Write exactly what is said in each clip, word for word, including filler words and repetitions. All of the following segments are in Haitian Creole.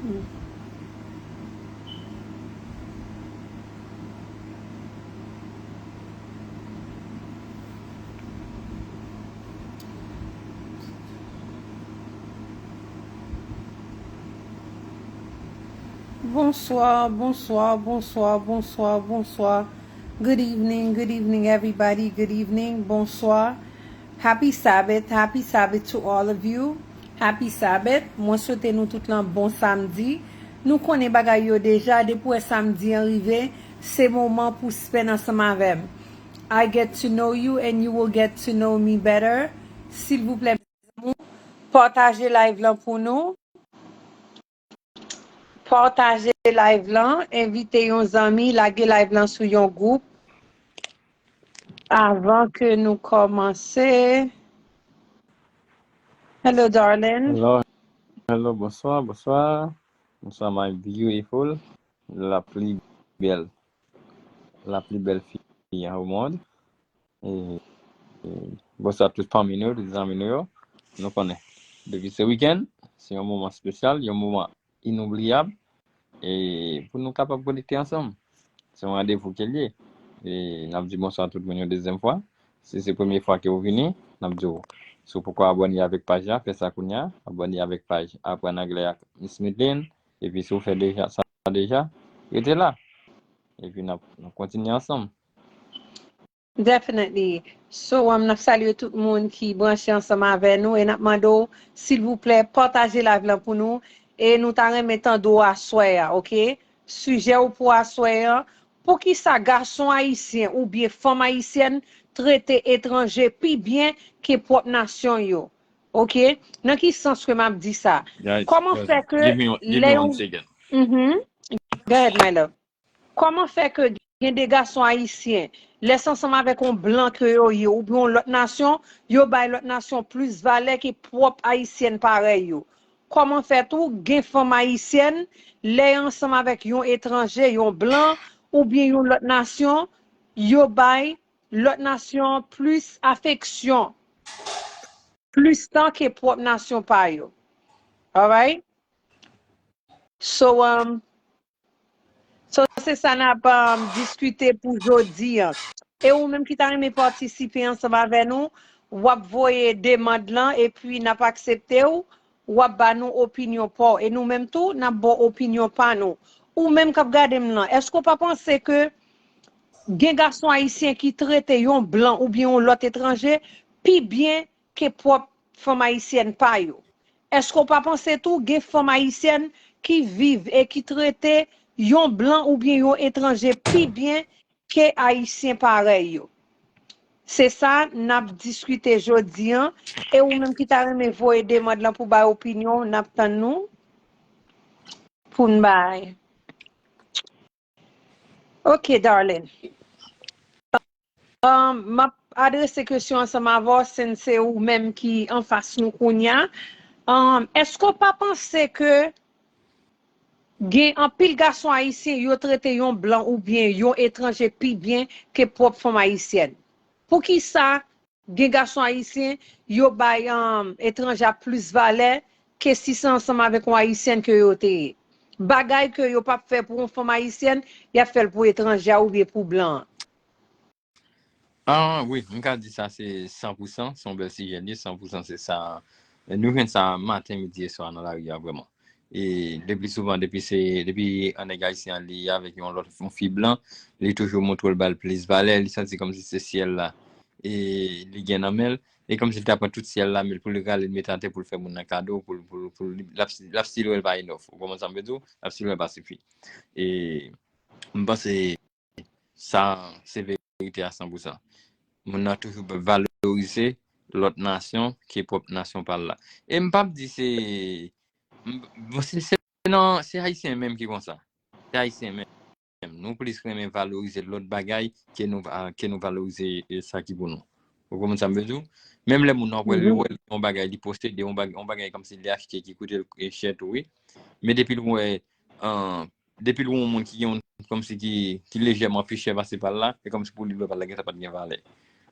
Bonsoir, bonsoir, bonsoir, bonsoir, bonsoir. Good evening, good evening, everybody. Good evening, bonsoir. Happy Sabbath, happy Sabbath to all of you. Happy Sabbath. Mwen swete nou tout lan bon samdi. Nou konnen bagay yo deja, depi w wè samdi an rive, se moman pou spend ansanm avè m. I get to know you and you will get to know me better. Silvouplè, pataje live lan pou nou. Pataje live lan, envite yon zanmi, lage live lan sou yon gwoup avan ke nou kòmanse. Hello, darling. Hello, hello, bonswa, bonswa. Bonswa, my beautiful. La plus belle. La plus belle fille au monde. E, e, bonswa tout fanmi nou, tout zanmi nou yo. Nou konnen, depi se wikenn, se yon moman espesyal, yon moman inoubliyab. E pou nou kapab konekte ansanm. Se yon randevou ke l ye. E n ap di bonswa tout moun yon dezyèm fwa. Si se premye fwa ke w vini, n ap di w, si w poko abòne avèk paj la, fè sa kounye a. Abòne avèk paj Aprann Anglè ak Miss Midlin. Epi si w fè deja sa deja, rete la. Epi n ap, n ap kontinye ansanm. Definitely. So, um, n ap salye tout moun ki branche ansanm avè nou e n ap mande w, silvouplè, pataje live lan pou nou. E nou ta renmen tande w aswè a, oke? Sijè w pou aswè a, poukisa gason ayisyen oubyen fanm ayisyèn trete etranje pi byen ke pwòp nasyon yo? Oke? Nan ki sans ke m ap di sa? Kòman fè ke lè yon... Mhm. Go ahead, my love. Kòman fè ke gen de gason ayisyen, lè se ansanm avèk yon blan ke yo ye, oubyen yon lòt nasyon, yo bay lòt nasyon plis valè ke pwòp ayisyèn parèy yo? Kòman fè tou gen fanm ayisyèn, lè y ansanm avèk yon etranje, yon blan, oubyen yon lòt nasyon, yo bay lòt nasyon plis afeksyon, plis tan ke pwòp nasyon pa yo? Alright? So, um, so se sa n ap, um, diskite pou jodi a. E ou menm ki ta renmen patisipe ansanm avè nou, w ap voye demann lan epi n ap aksepte w, w ap ba nou opinyon pa w. E nou menm tou, n ap ba w opinyon pa nou. Ou menm k ap gade m lan, èske w pa panse ke gen gason ayisyen ki trete yon blan oubyen yon lòt etranje pi byen ke pwòp fanm ayisyèn pa yo? Èske w pa panse tou gen fanm ayisyèn ki viv e ki trete yon blan oubyen yon etranje pi byen ke ayisyen parèy yo? Se sa n ap diskite jodi a. E ou menm ki ta renmen voye demann lan pou bay opinyon w, n ap tann nou pou n bay. Ok, darling. Um, m ap adrese kesyon ansanm avè w, since se ou menm ki anfas nou kounye a. Um, èske w pa panse ke gen anpil gason ayisyen yo trete yon blan oubyen yon etranje pi byen ke pwòp fanm ayisyèn? Poukisa gen gason ayisyen, yo bay, um, etranje a plis valè ke si se ansanm avèk yon ayisyèn ke yo te ye? Bagay ke yo p ap fè pou yon fanm ayisyèn, y ap fè l pou etranje a oubyen pou blan an. Ah, wi, m ka di sa se san pou san, se yon bèl sijè li, san pou san se sa. Nou jwenn sa maten, midi e swa nan lari a vrèman. E le pli souvan, depi se, depi yon nèg ayisyen an li avèk yon lòt, yon fi blan, li toujou montre w l ba l plis valè, li santi kòmsi se syèl la e li gen nan men l, e kòmsi li ta pran tout syèl la, men l pou li rale l mete atè pou l fè moun nan kado, pou l, pou l, pou l, l ap, l ap still wè l pa enough. Ou konprann sa m vle di w? L ap still wè l pa sifi. E m panse sa se verite a san pou san. Moun nan toujou valorize lòt nasyon ke pwòp nasyon pa l la. E m p ap di se, m, bon, se, se nan, se ayisyen menm ki konsa. Se ayisyen menm. Nou plis renmen valorize lòt bagay ke nou, a, ke nou valorize, e, sa ki pou nou. Ou konprann sa m vle di w? Menm lè moun nan wè l, wè l yon bagay, li posede yon bagay, yon bagay kòmsi li achte ki koute l, e, chè tou, wi. Men depi l wè, an, depi l wè yon moun ki gen yon, kòmsi ki, ki lejèman pi chè pase pa l la, e kòmsi pou li, pa l la gentan pa t gen valè.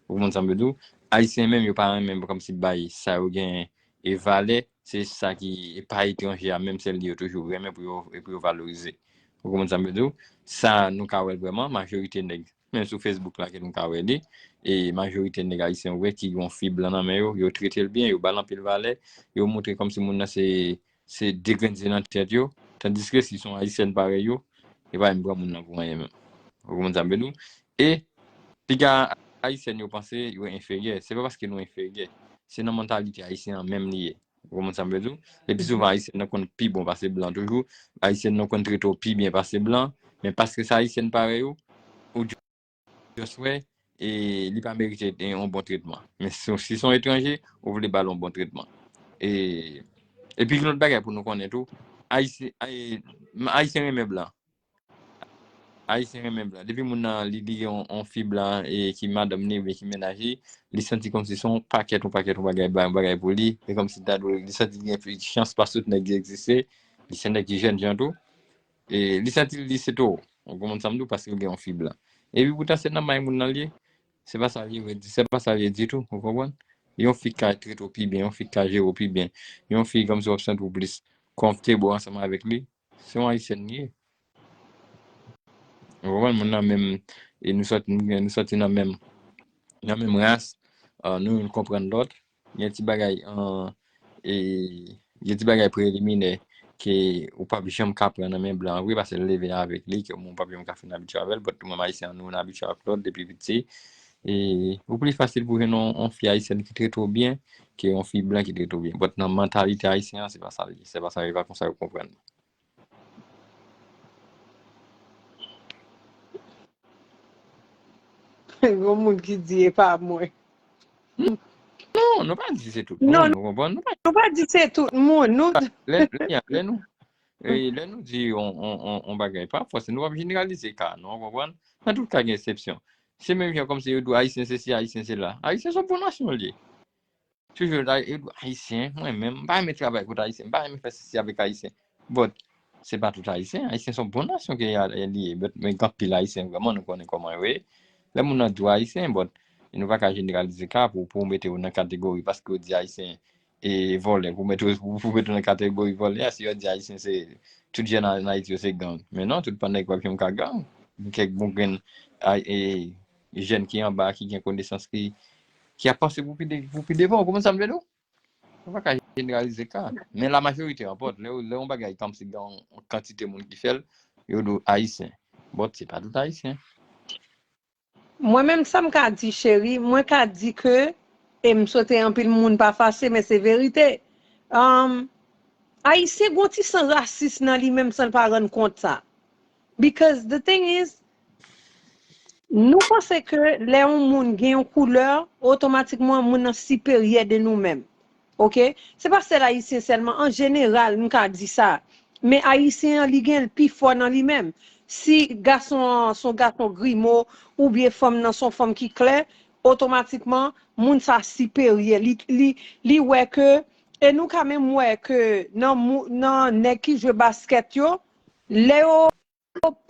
Ou konprann sa m vle di w? Ayisyen menm, yo pa renmen kòmsi bay sa yo gen, E valè, se sa ki e pa etranje a, menm se li yo toujou renmen pou yo, e pou yo valorize. Ou konprann sa m vle di w? Sa nou ka wè l vrèman, majorite nèg, menm sou Facebook la ke nou ka wè li, e majorite nèg ayisyen ou wè ki gen yon fi blan nan men yo, yo trete l byen, yo ba l anpil valè, yo montre kòmsi moun nan se, se de grenn zen nan tèt yo, tandiske si se yon ayisyèn parèy yo, yo pa menm pran moun nan pou anyen menm. Ou konprann sa m vle di w? E piga ayisyèn yo panse yo enferyè, se pa paske nou enferyè, se nan mantalite ayisyen an menm li ye. Ou konprann sa m vle di w? Le pi souvan, ayisyen nan konn pi bon pase blan toujou. Ayisyen nan konn trete w pi byen pase blan. Men paske se ayisyèn parèy ou, ou just wè, e li pa merite yon bon tretman. Men si, si se yon etranje, ou vle ba l yon bon tretman. E, epi gen lòt bagay pou nou konnen tou. Ayisyen, ay, Ayisyen renmen blan. Ayisyen renmen blan. Depi moun nan li, li gen yon, yon fi blan e ki madanm li oubyen ki mennaj li, li santi kòmsi se yon pakèt, yon pakèt, yon bagay, ba- bagay pou li. E kòmsi ta dwe, li santi li gen plis chans pase tout nèg ki egziste. Li se nèg ki jèn jan tou. E li santi li se towo. Ou konprann sa m di w, paske li gen yon fi blan. Epi poutan se nan may moun nan li ye. Se pa sa li vle di, se pa sa li ye ditou, ou konprann? Yon fi ka trete w pi byen, yon fi ka jere w pi byen. Yon fi kòmsi w ap santi w plis konfòtab ansanm avèk li. Se yon ayisyèn li ye. Ou konprann? Moun nan menm, e nou sòti, nou sòti nan menm, nan menm ras, ah, nou youn konprann lòt. Gen ti bagay, ah, e, gen ti bagay preliminè ke ou p ap janm ka pran nan men blan an vre, paske l leve avèk li, ke moun p ap janm ka fin abitye avè l, but nou menm ayisyen an, nou, nou abitye ak lòt depi piti. E ou plis fasil pou jwenn yon, yon fi ayisyèn ki trete w byen ke yon fi blan ki trete w byen. But nan mantalite ayisyen an, se pa sa l ye. Se pa sa, se pa konsa yo konprann. Gon moun ki di e pa mwen. Non, nou pa di se tout moun, nou konprann? Nou pa, nou pa di se tout moun. Nou lè, lè, lè nou, e, lè nou di on, on, on, on bagay, pa fòse, nou p ap jeneralize ka, nou konprann? Nan tout ka gen eksepsyon. Se menm jan kòmsi yo di w ayisyen se si, ayisyen se la. Ayisyen se yon bon nasyon li ye. Toujou yo di w ayisyen, mwen menm, m pa renmen travay kot ayisyen, m pa renmen fè sesi avèk ayisyen. But, se pa tout ayisyen, ayisyen se yon bon nasyon ke li ye, but, men gen anpil ayisyen vrèman, nou konnen kòman yo ye. Lè moun nan di w ayisyen, but, nou pa ka jeneralize ka pou, pou w mete yo nan kategori, paske yo di ayisyen e vòlè, pou mete, pou, pou mete nan kategori vòlè a, si yo di ayisyen se, tout jèn an Ayiti yo se gang. Men non, tout pa nèg p ap janm ka gang. Gen kèk bon grenn, a, e, jèn ki anba, ki gen konesans, ki, ki ap panse pou pi de, pou pi devan. Ou konprann sa m vle di w? Ou pa ka jeneralize ka. Men la majorite anpòt. Lè, lè yon bagay kòmsi gen yon kantite moun ki fè l, yo di w ayisyen. But, se pa tout ayisyen. Mwen menm sa m ka di, cheri, mwen ka di ke, e m swete anpil moun pa fache, men se verite. Um, Ayisyen gon ti san rasis nan li menm san l pa rann kont sa. Because the thing is, nou panse ke lè yon moun gen yon koulè, otomatikman moun nan siperyè de nou menm. Oke? Se pa sèl ayisyen sèlman, an jeneral, m ka di sa. Men ayisyen an, li gen l pi fò nan li menm. Si gason an se yon gason grimo, oubyen fanm nan se yon fanm ki klè, otomatikman, moun sa siperyè. Li, li, li wè ke, e nou ka menm wè ke nan, nan nèg ki jwe baskèt yo, lè yo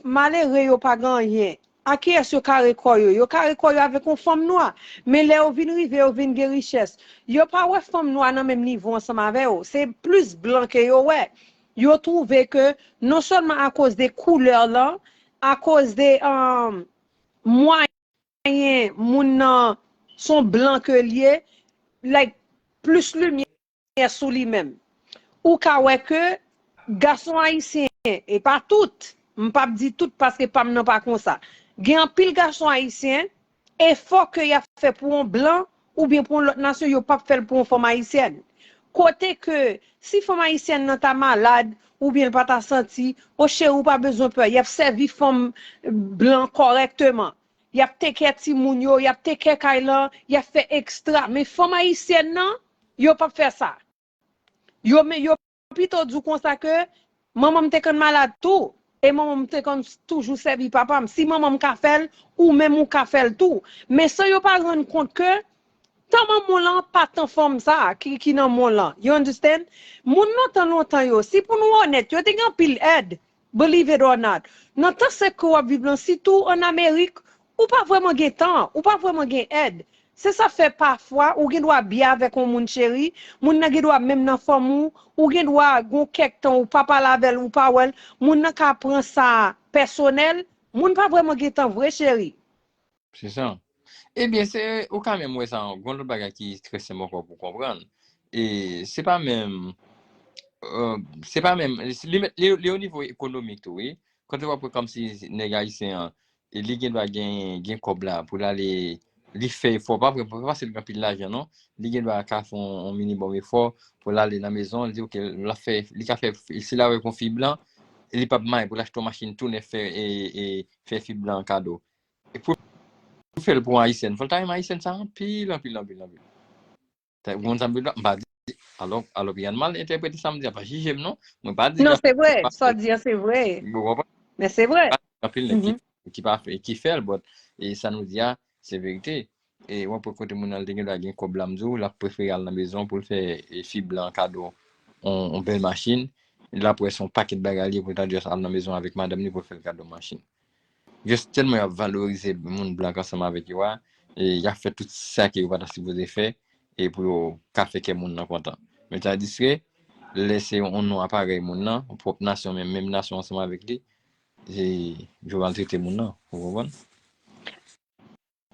malere yo pa gen anyen. A kiyès yo kare kò yo? Yo kare kò yo avèk yon fanm nwa. Men lè yo vin rive, yo vin gen richès. Yo pa wè fanm nwa nan menm nivo ansanm avè yo. Se plis blan ke yo wè. Yo twouve ke non sèlman akoz de koulè lan, akoz de um, mwayen moun nan se yon blan ke l ye, like, plis limyè sou li menm. Ou ka wè ke gason ayisyen, e pa tout, m p ap di tout paske pa m nan pa konsa. Gen anpil gason ayisyen, efò ke y ap fè pou yon blan oubyen pou yon lòt nasyon, yo p ap fè l pou yon fanm ayisyèn. Kote ke si fanm ayisyèn nan ta malad oubyen l pa ta santi, o cheri, ou pa bezwen pè, y ap sèvi fanm blan kòrèkteman. Y ap take care timoun yo, y ap take care kay lan, y ap fè ekstra. Men fanm ayisyèn nan, yo p ap fè sa. Yo, men yo pito di w konsa ke manman m te konn malad tou, e manman m te konn toujou sèvi papa m. Si manman m ka fè l, ou menm ou ka fè l tou. Men san yo pa rann kont ke tan manman w lan pa tan fanm sa a ki, ki nan mond lan. You understand? Moun lontan lontan yo, si pou nou onèt, yo te gen anpil èd. Believe it or not. Nan tan sèk ke w ap viv lan, sitou ann Amerik, ou pa vrèman gen tan, ou pa vrèman gen èd. Se sa fè pafwa ou gen dwa byen avèk yon moun cheri, moun nan gen dwa menm nan fanmi w, ou gen dwa gon kèk tan ou pa pale avè l, ou pa wè l, moun nan ka pran sa pèsonèl, moun pa vrèman gen tan vre cheri. Se sa. Ebyen, se ou ka menm wè sa, gon lòt bagay ki trè senp ankò pou konprann. E se pa menm, euh, se pa menm, li, li, li o nivo ekonomik tou, wi. Kote w ap wè kòmsi nèg ayisyen an, e li gen dwa gen, gen kòb la pou l ale, li fè efò, pa vre, pa paske l gen anpil lajan, non. Li gen dwa ka fè yon, yon minimòm efò pou l ale nan mezon, li di, ok, l ap fè, li ka fè, si l avèk yon fi blan, li p ap may pou l achte yon machin tou nèf, fè, e, e fè fi blan an kado. E pou l fè l pou yon ayisyèn, fò l ta renmen ayisyèn sa anpil, anpil, anpil, anpil. Ou konprann sa m vle di la? M pa di, alò, alò, Piyan mal entèprete sa m di a, pa jije m non. Mwen pa di Non, se vre, sa w di a, se vre. Ou konprann? Men se vre. Anpil nèg ki, ki pa fè, ki fè l, but, e sa nou di a, se verite. E w ap wè kote moun nan, li te gen dwa gen kòb la, m di w, l ap prefere al nan mezon pou l fè, e, fi blan kado yon, yon bèl machin. L ap wè se yon pakèt bagay li ye pou l ta just al nan mezon avèk madanm li pou l fè l kado machin. Just tèlman y ap valorize moun blan k ansanm avèk yo a, e y ap fè tout sa ke yo pa ta sipoze fè, e pou yo ka fè kè moun nan kontan. Men tandiske, lè se yon non a parèy moun nan, yon pwòp nasyon, menm, menm nasyon ansanm avèk li, e yo mal trete moun nan, ou konprann?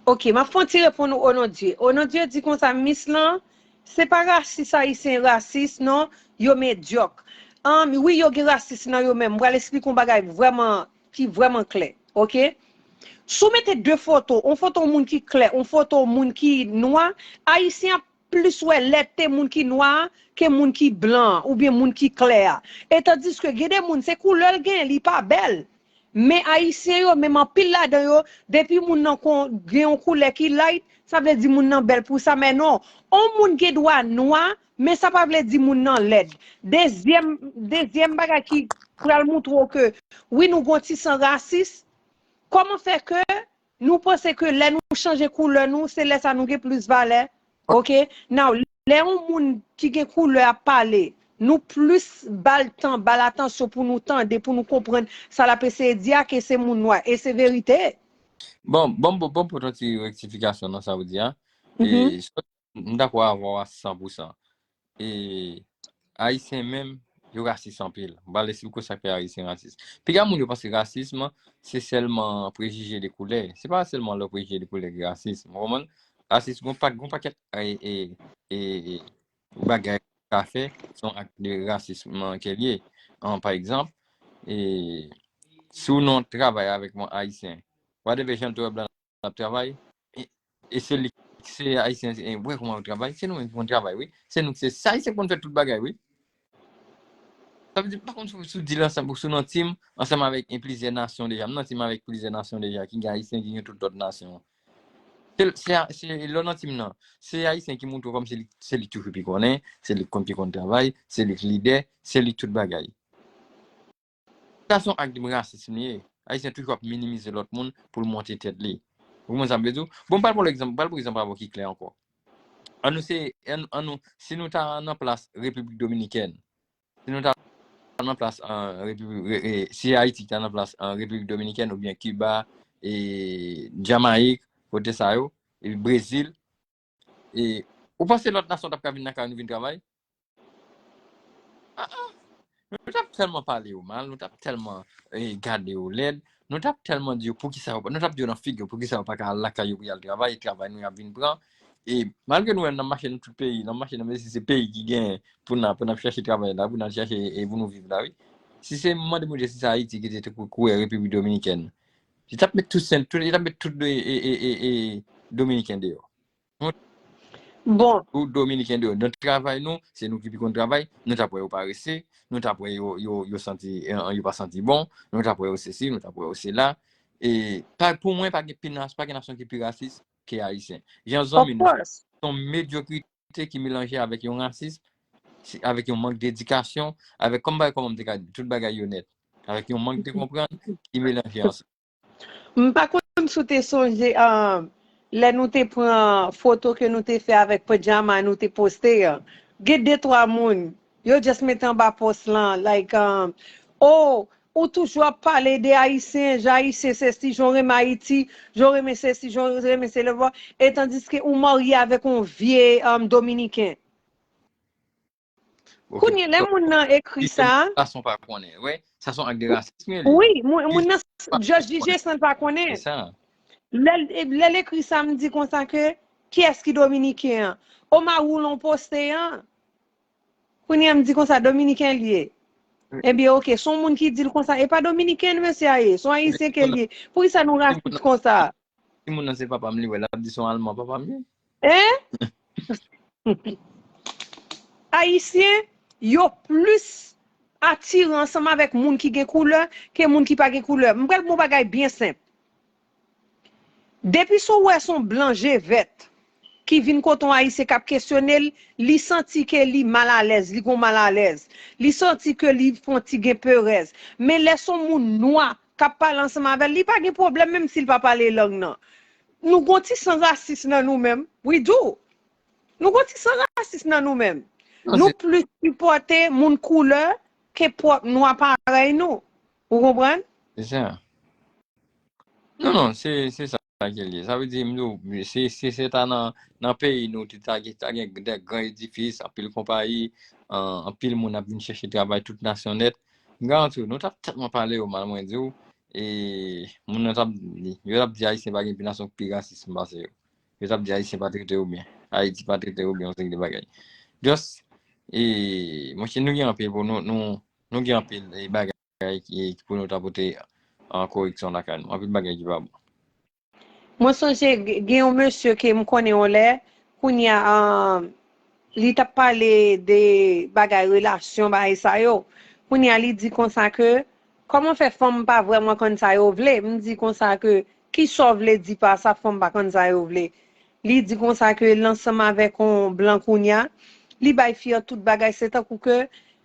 Ok, m ap fè yon ti reponn ou, Onondye. Onondye di konsa, Miss lan, se pa rasis ayisyen rasis, non, yo medyòk. An, wi, yo gen rasis nan yo menm. M pral esplike yon bagay vrèman, ki vrèman klè, ok? Si w mete de foto, yon foto moun ki klè, yon foto moun ki nwa, ayisyen ap plis wè lèdte moun ki nwa a ke moun ki blan an oubyen moun ki klè a. E tandiske gen de moun, se koulè l genyen, li pa bèl. Men ayisyen yo, menm anpil ladan yo, depi moun nan kon, gen yon koulè ki light, sa vle di moun nan bèl pou sa, men non. On moun gen dwa nwa, men sa pa vle di moun nan lèd. Dezyèm, dezyèm bagay ki pral moutre w ke, wi, nou gon ti san rasis, kòman fè ke nou panse ke lè nou chanje koulè nou, se lè sa nou gen plis valè? Ok? Now, lè yon moun ki gen koulè ap pale, nou plis ba l tan, ba l atansyon pou nou tande, pou nou konprann sa l ap eseye di a, ke se moun nwa. E se verite. Bon, bon, bon, bon, pou ton ti rektifikasyon nan sa ou di a. E, m dakò avè w a san pou san. E, Ayisyen menm, yo rasis anpil. M pral esplike w sa k fè Ayisyen rasis. Piga moun yo panse rasism, se sèlman prejije de koulè. Se pa sèlman lè w prejije de koulè ki rasism. Ou konprann? Rasis, gon pa, gon pakèt, e, e, e, e, bagay ka fè, se yon ak de rasism ke l ye. An, pa egzanp, e, si w nan yon travay avèk yon Ayisyen, whatever jan l te wè blan ap travay, e, e se li, se Ayisyen, e, wè kòman yo travay, se nou menm ki konn travay, wi. Se nou, se sa, Ayisyen konn fè tout bagay, wi. Sa vle di, m pa konn si w, si w di l ansanm, si w nan team, ansanm avèk, e, plizyè nasyon deja. M nan team avèk plizyè nasyon deja, ki gen Ayisyen, ki gen tout lòt nasyon. Se, se, se lè w nan team nan, se Ayisyen ki montre w kòmsi li, se li toujou pi konnen, se li k konn pi konn travay, se li k lidè, se li, tout bagay. Sa se yon ak de rasism li ye. Ayisyen toujou ap minimize lòt moun pou l monte tèt li. Ou konprann sa m vle di w? Bon, m pral pran egzanp, m pral pran egzanp avè w ki klè ankò. Ann nou se, ann, ann nou, si nou ta nan plas Repiblik Dominikèn, si nou ta nan plas, e, Repiblik, e, e, si Ayiti ta nan plas, e, Repiblik Dominikèn oubyen Kiba, e, Jamayik, kote sa yo, e Brezil, e, ou panse lòt nasyon t ap ka vin nan kay nou vin travay? Ah, ah. Nou t ap tèlman pale yo mal, nou t ap tèlman, e, gade yo lèd, nou t ap tèlman di yo poukisa yo, nou t ap di yo nan figi yo poukisa yo pa ka al lakay yo pou y al travay, e travay nou y ap vin pran. E malgre nou menm n ap mache nan tout peyi, n ap mache nan mezi, se peyi ki gen pou n, pou n ap chache travay la, pou n al chache, e pou nou viv la, wi. Si se mande Bondye si se Ayiti ki te kou-, kouvè Repiblik Dominikèn, li t ap met tout sen, tout, li t ap met tout, e, e, e, e, e, Dominiken deyò. Bon. Tout Dominiken deyò. Nan travay nou, se nou ki pi konn travay, nou t ap wè yo parese, nou t ap wè yo, yo, yo santi, e, yo pa santi bon, nou t ap wè yo sesi, nou t ap wè yo sela. E pa, pou mwen, pa gen pi nas-, pa gen nasyon ki pi rasis ke Ayisyen. Jan zanmi nou, se yon medyokrite ki melanje avèk yon rasis, avèk yon mank dedikasyon, avèk, kòm bagay, kòman m te ka di, tout bagay yo nèt, avèk yon mank de konprann ki melanje ansanm. M pa konn si w te sonje, ah, lè nou te pran foto ke nou te fè avèk pajama nou te poste an. Gen de twa moun, yo just mete anba pòs lan, like, um, oh, ou toujou ap pale de Ayisyen, jan Ayisyen sesi, jan w renmen Ayiti, jan w renmen sesi, jan w renmen se levwa, e tandiske ou marye avèk yon vye um, Dominiken. Kounye lè moun nan ekri sa. Sa son pa konnen, wi. Sa son ak de rasis, men li. Wi, moun nan Jòj Jije san l pa konnen. Lè l ekri sa, m di konsa ke kiyès ki dominiken an? Omar Woulon poste an. Kounye a m di konsa, dominiken l ye. Ebyen, oke, son moun ki di l konsa, e pa dominiken mesye a ye, son ayisyen ke l ye. Poukisa nou rasis konsa? Si moun nan se papa m li wè, l ap di se yon alman papa m ye. Hein? Ayisyen, yo plis atire ansanm avèk moun ki gen koulè ke moun ki pa gen koulè. M pral bon bagay byen senp. Depi si w wè se yon blan je vèt ki vin kote yon ayisyen k ap kesyone l, li santi ke li malalèz, li gon malalèz. Li santi ke li fon ti gen perèz. Men lè se yon moun nwa k ap pale ansanm avè l, li pa gen pwoblèm menm si l pa pale lang nan. Nou gon ti san rasis nan nou menm. We do. Nou gon ti san rasis nan nou menm. Nou plis sipòte moun koulè ke pwòp nwa parèy nou. Ou konprann? Se sa. Non, non, se se sa ke l ye. Sa vle di, m di w, se se se ta nan nan peyi nou, te ta gen ta gen de gran edifis, anpil konpayi, anpil moun ap vin chèche travay, tout nasyon nèt. M garanti w, nou t ap tèlman pale yo mal, mwen di w, e moun nan t ap yo t ap di Ayisyen pa gen pi nasyon ki pi rasis pase yo. Yo t ap di Ayisyen pa trete yo byen. Ayiti pa trete yo byen, yon seri de bagay. Just, e, monchè, nou gen anpil pou nou, nou, nou gen anpil e, bagay ki, ki pou nou ta pote an koreksyon lakay nou. Anpil bagay ki pa bon. Mwen sonje gen yon mesye ke m konnen yon lè, kounye a, li t ap pale de bagay relasyon, bagay sa yo. Kounye a, li di konsa ke, kòman fè fanm pa vrèman konn sa yo vle? M di konsa ke, kisa w vle di pa sa, fanm pa konn sa yo vle? Li di konsa ke l ansanm avèk yon blan kounye a, li bay fi an tout bagay, se tankou ke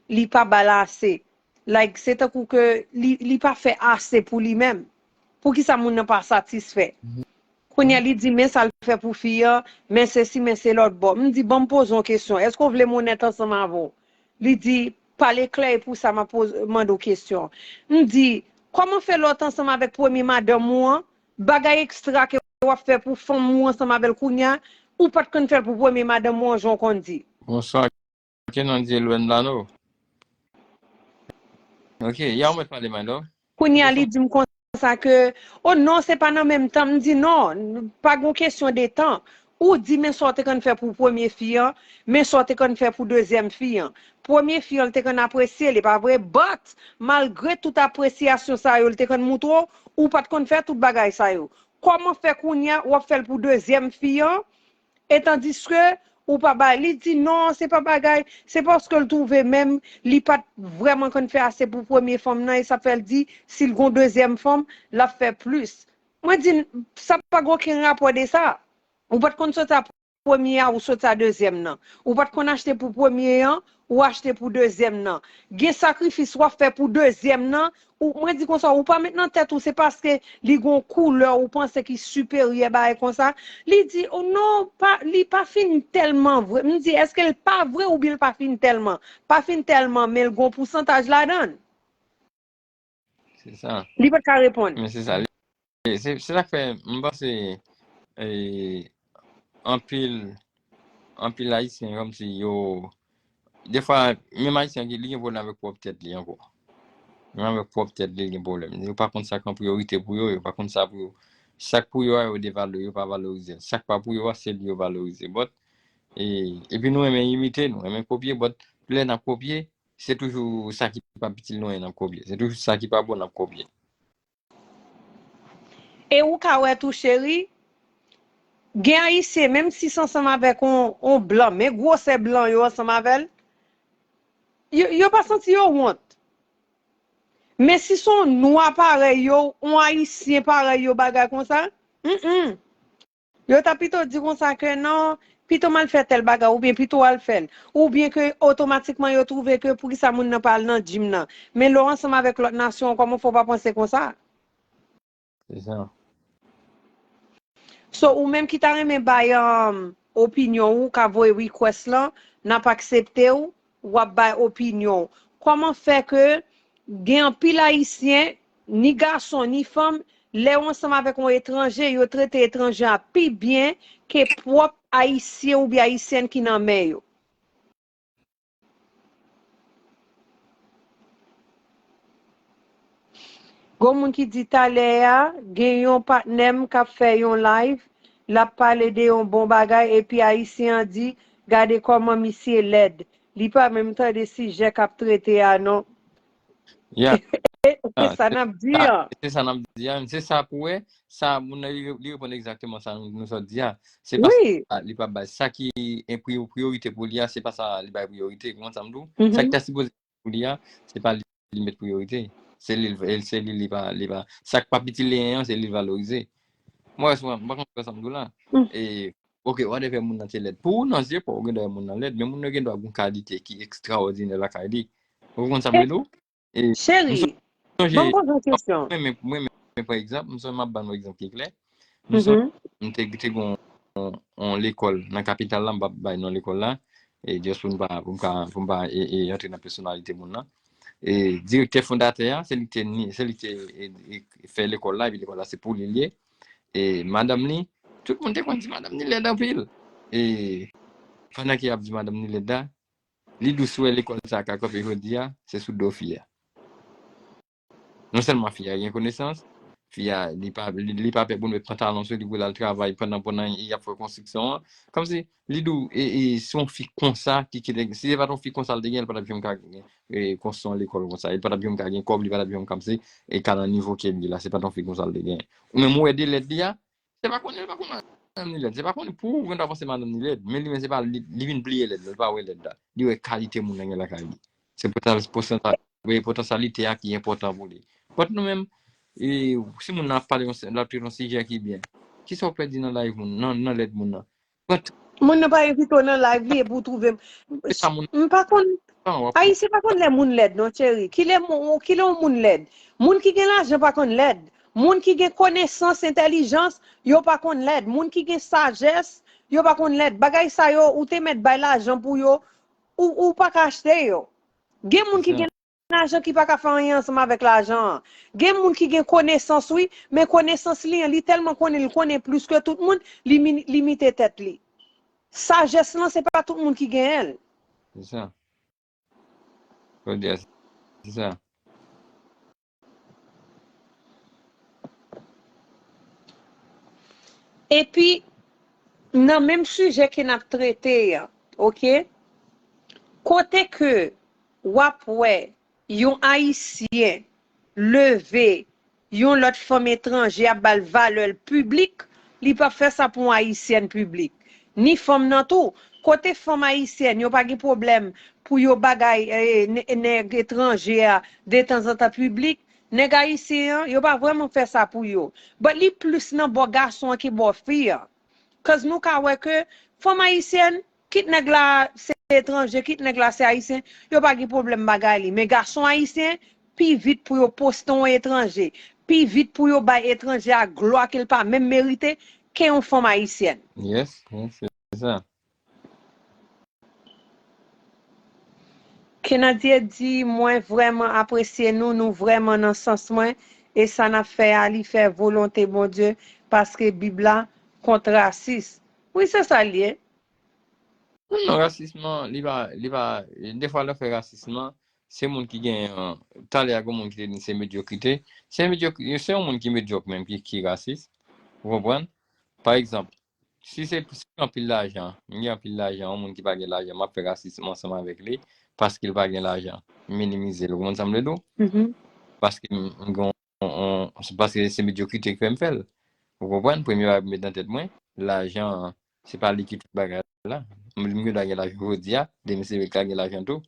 li pa ba l ase. Like, se tankou ke li, li pa fè ase pou li menm. Poukisa moun nan pa satisfè? Kounye a li di, men sa l fè pou fi an, men sesi, men se lòt bò. M di, ban m poze w kesyon. Èske w vle m onèt ansanm avè w? Li di, pale klè e pou sa m ap poze, mande w kesyon. M di, kòman fè lè w t ansanm avèk premye madanm ou an, bagay ekstra ke w ap fè pou fanm ou ansanm avè l kounye a, ou pa t konn fè l pou premye madanm ou an, jan w konn di? Bonswa. Ok, non, di Lwen Lano. Ok, ya w mèt pale, my love. Kounye a, li di m konsa ke, oh non, se pa nan menm tan. M di, non, pa gon kesyon de tan. Ou di, men sa w te konn fè pou premye fi an, men sa w te konn fè pou dezyèm fi an. Premye fi an, l te konn apresye l, e pa vre? But, malgre tout apresyasyon sa yo, l te konn moutre w, ou pa t konn fè tout bagay sa yo. Kòman fè kounye a, w ap fè l pou dezyèm fi an, e tandiske ou pa bay, li di, non, se pa bagay, se paske l twouve menm li pa t vrèman konn fè ase pou premye fanm nan, e sa fè l di, si l gon dezyèm fanm, l ap fè plis. Mwen di, sa pa gen okenn rapò de sa. Ou pa t konn soti a premye a, ou soti a dezyèm nan. Ou pa t konn achte pou premye an, ou achte pou dezyèm nan. Gen sakrifis w ap fè pou dezyèm nan, ou, mwen di konsa, ou pa met nan tèt ou, se paske li gon koulè ou panse ki siperyè, bagay konsa. Li di, oh non, pa, li pa fin tèlman vre. M di, èske l pa vre oubyen l pa fin tèlman? Pa fin tèlman, men l gon pousantaj ladan l. Se sa. Li pa t ka reponn. Men se sa. Li, se, se sa k fè, m panse, e, anpil, anpil Ayisyen, kòmsi yo, defwa, menm Ayisyen, li gen pwoblèm avèk pwòp tèt li ankò. Menm avèk pwòp tèt li, li gen pwoblèm. Yo pa konn sa k an priyorite pou yo, yo pa konn sa pou yo. Sa k pou yo a, yo devalorize, yo pa valorize l. Sa k pa pou yo a, se li yo valorize. But, e, epi nou renmen imite, nou renmen kopye, but lè n ap kopye, se toujou sa ki pa itil nou an n ap kopye. Se toujou sa ki pa bon n ap kopye. E ou ka wè tou, cheri, gen Ayisyen, menm si se ansanm avèk on, on blan, men gwosè blan yo ansanm avè l, yo, yo pa santi yo wont. Men si se on nwa parèy yo, on Ayisyen parèy yo, bagay konsa, mm, mm. Yo ta pito di konsa ke non, pito m al fè tèl bagay, oubyen pito w al fè l. Oubyen ke otomatikman yo twouve ke poukisa moun nan pa al nan gym nan. Men lè w ansanm avèk lòt nasyon, kòman fè w pa panse konsa? Se sa. So, ou menm ki ta renmen bay um, opinyon ou, ka voye request lan, n ap aksepte w, w ap bay opinyon w. Kòman fè ke gen anpil Ayisyen, ni gason, ni fanm, lè yo ansanm avèk yon etranje, yo trete etranje a pi byen ke pwòp Ayisyen oubyen Ayisyèn ki nan men yo. Gon moun ki di talè a, gen yon patnè m k ap fè yon live, l ap pale de yon bon bagay, epi Ayisyen an di, gade kòman misye lèd. Li pa menm tande sijè k ap trete a non. Yeah. E se sa n ap di an. Se sa n ap di a. Se sa pou wè, sa moun nan li, li reponn egzakteman sa nou, nou sot di a. Se pa sa li pa bay. Sa ki en priyo-, priyorite pou li a, se pa sa li bay priyorite. Konprann sa m di w? Sa ki ta sipoze pou li a, se pa li li met priyorite. Se li, se li, li pa, li pa. Sa k p ap itil li an, se li l valorize. Mwen, mwen pa konprann sa m di w la. E, ok, whatever moun nan te lèd. Pou ou nan zye pa w, ou gen dwa wè moun nan lèd, men moun nan gen dwa gen yon kalite ki ekstraòdinè lakay li. Ou konprann sa m vle di w? E, Cheri, ban m poze yon kesyon. Mwen, mwen, mwen, mwen, pa egzanp, m sonje m ap ban nou egzanp ki klè. M sonje, m te, te gen yon, yon, yon lekòl nan kapital la, m p ap bay non lekòl la. E just pou m pa, pou m pa, pou m pa e, e, antre nan pèsonalite moun nan. E direktè fondatè a, se li ki te ni, se li ki te e, e, fè lekòl la, epi lekòl la se pou li l ye. E madanm li, tout moun te konn di madanm li lèd anpil. E pandan ke y ap di madanm li lèd la, li di w si w wè lekòl sa a ka kanpe jodi a, se sou do fi a. Non sèlman fi a gen konesans, fi a, li pa, li, li pa pè pou l met pantalon sou li pou l al travay pandan, pandan y ap fè konstriksyon an. Kòmsi, li di w, e, e, se yon fi konsa ki, ki te, si se pa t yon fi konsa l te gen, li pa t ap janm ka gen, e, konstwi yon lekòl konsa. Li pa t ap janm ka gen kòb, li pa t ap janm ka, se, e, ka nan nivo ke l ye la, se pa t yon fi konsa l te gen. Ou menm ou wè de lèd li a, se pa konnen, li pa konnen madanm li lèd. Se pa konnen pou ou, ou gen dwa panse madanm li lèd, men li menm se pa, li, li vin bliye lèd la, li pa wè lèd la. Li wè kalite moun nan gen lakay li. Se potan-, potansa-, wi, potansyalite a ki enpòtan pou li. But nou menm, e, si moun nan ap pale yon, l ap trete yon sijè ki byen, kisa w pèdi nan live moun, nan, nan lèd moun nan? But Moun nan pa envite w nan live li epi w twouve m. se sa moun M pa konn. Nan, w ap Ayisyen pa konn lè moun lèd non, cheri. Kilè moun, kilè yon moun lèd? Moun ki gen lajan pa konn lèd. Moun ki gen konesans, entèlijans, yo pa konn lèd. Moun ki gen sajès, yo pa konn lèd. Bagay sa yo, ou te mèt bay lajan pou yo, ou, ou pa ka achte yo. Gen moun ki gen lajan ki pa ka fè anyen ansanm avèk lajan an. Gen moun ki gen konesans, wi, men konesans li an, li tèlman konnen, li konnen plis ke tout moun, li mi-, limite tèt li. Sajès lan, se pa tout moun ki genyen l. Se sa. Jodi a, se sa. Epi, nan menm sijè ke n ap trete a, oke? Kote ke w ap wè yon Ayisyen leve yon lòt fanm etranje ap ba l valè l piblik, li p ap fè sa pou yon Ayisyèn piblik. Ni fanm nan tou. Kote fanm ayisyèn, yo pa gen pwoblèm pou yo bagay eh, nè- nèg etranje a detanzantan piblik, nèg ayisyen an, yo pa vrèman fè sa pou yo. But li plis nan bò gason an ke bò fi an. Cause nou ka wè ke fanm ayisyèn, kit nèg la se etranje, kit nèg la se ayisyen, yo pa gen pwoblèm bagay li. Men gason ayisyen, pi vit pou yo poste yon etranje, pi vit pou yo bay etranje a glwa ke l pa menm merite ke yon fanm ayisyèn. Yes, yes, se sa. Kenadye di, mwen vrèman apresye nou, nou vrèman nan sans mwen, e sa n ap fè a, li fè volonte Bondye, paske Bib la kont rasis. Wi, se sa l ye. Non, rasism lan, li pa, li pa, defwa lè fè rasism lan, se moun ki gen, talè a gen moun ki te di se medyokrite. Se medyok, se yon moun ki medyòk menm ki, ki rasis. Ou konprann? Pa egzanp, si se, si gen anpil lajan, m gen anpil lajan, yon moun ki pa gen lajan, m ap fè rasism ansanm avèk li, paske l pa gen lajan. M minimize l. Ou konprann sa m vle di w? Paske m, m gen yon, yon, se paske se medyokrite ki fè m fè l. Ou konprann? Premye bagay pou m met nan tèt mwen, lajan an, se pa li ki tout bagay la. M, m gen dwa gen lajan jodi a, demen se li k ka gen lajan tou.